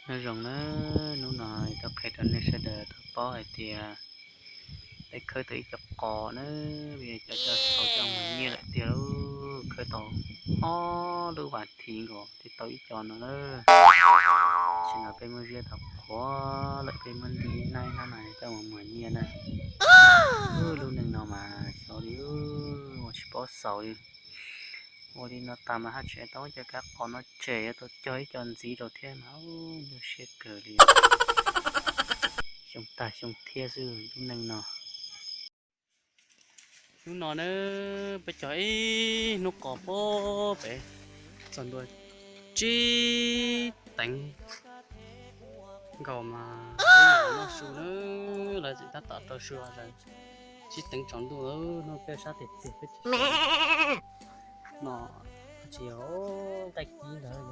Nyob zoo na, hnub no tau qhia rau nej sawv daws tau paub hais tias peb khawb tau ib co qos na, cov coj tau coj mus nyiaj lawm tiag lauj. Khawb tau ob lub vas thiv nkaus thiaj tau ib co no na. Tam sim no peb muab ziab tau qhuav lawm, peb muab ntim ib hnab ib hnab no coj mus muag nyiaj na. Lub neej no mas xyov li, ua tsis paub xaus li. Ua li no tas mas haj tseem tau ib co kab qos no tseg, yuav tau cog ib co ntxiv rau thiab mas nyuaj siab kawg li. Xyoo tag xyoo thiab xwb lub neej no. Hnub no na, peb cog ib hnub qos pem txog ntua tsib teev nkaus mas noj su na, lawv tseem tab tom rau su os. Tsib teev tsaus ntuj hnub peb sab tiag tiag peb tsis no, tsis yog nqaij kib ntawd.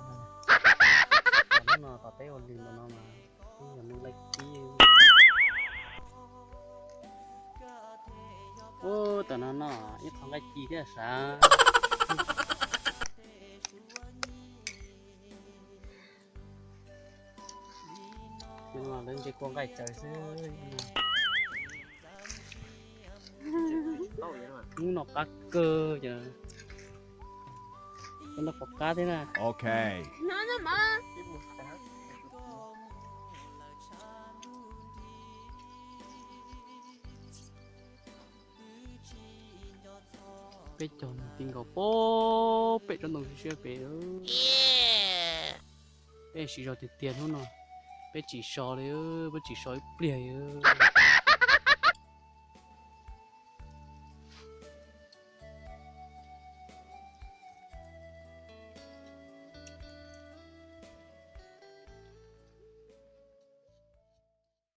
Hnub no kom peb ua lwm ntawm no mas peb yog nqaij kib. Ub, tam no no ib qho nqaij ci thiab sav. Lawv ntse kua nqaij caws xwb. Hnub no qab kawg ces noj pom qab thiab na. Ok. Peb cog ti nkaus pem tsob ntoo siab siab pem. Peb siv zog tiag tiag hnub no, peb tsis so li, peb tsis so ib pliag li.